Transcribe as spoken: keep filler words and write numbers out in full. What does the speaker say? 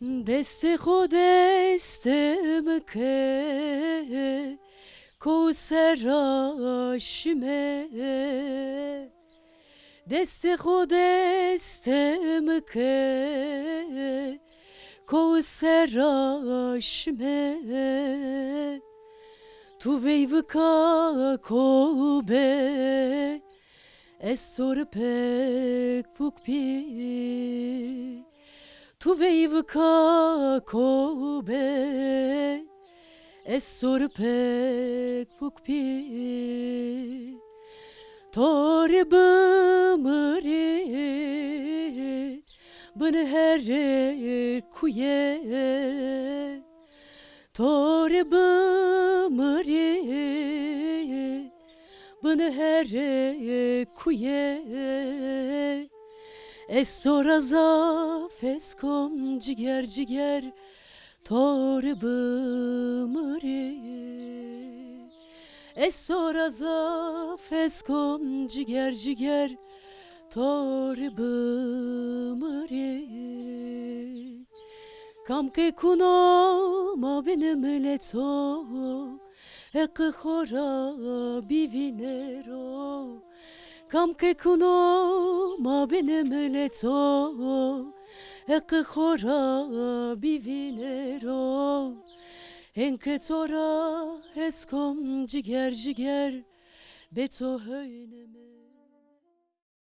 Destê xo destê mi ke, ko ser ra şime. Destê xo destê mi ke, ko ser ra şime. Tu veyvika ko be, ez to ri pek puk bî. Tu veyvika ko be, ez to ri pek puk bî. To ri bimirî, bin here kuye. To ri bimirî, bin here kuye. Ez to ra zaf hes kom ciger ciger, to ri bimirî. Ez to ra zaf hes kom ciger ciger, to ri bimirî. Kam ke kuno mabêne mileto, heqi xo ra bivînero. Kam ke kuno mabêne mileto, heqi xo ra bivînero. Hên ke to ra hes kom ciger ciger, bê to heynime.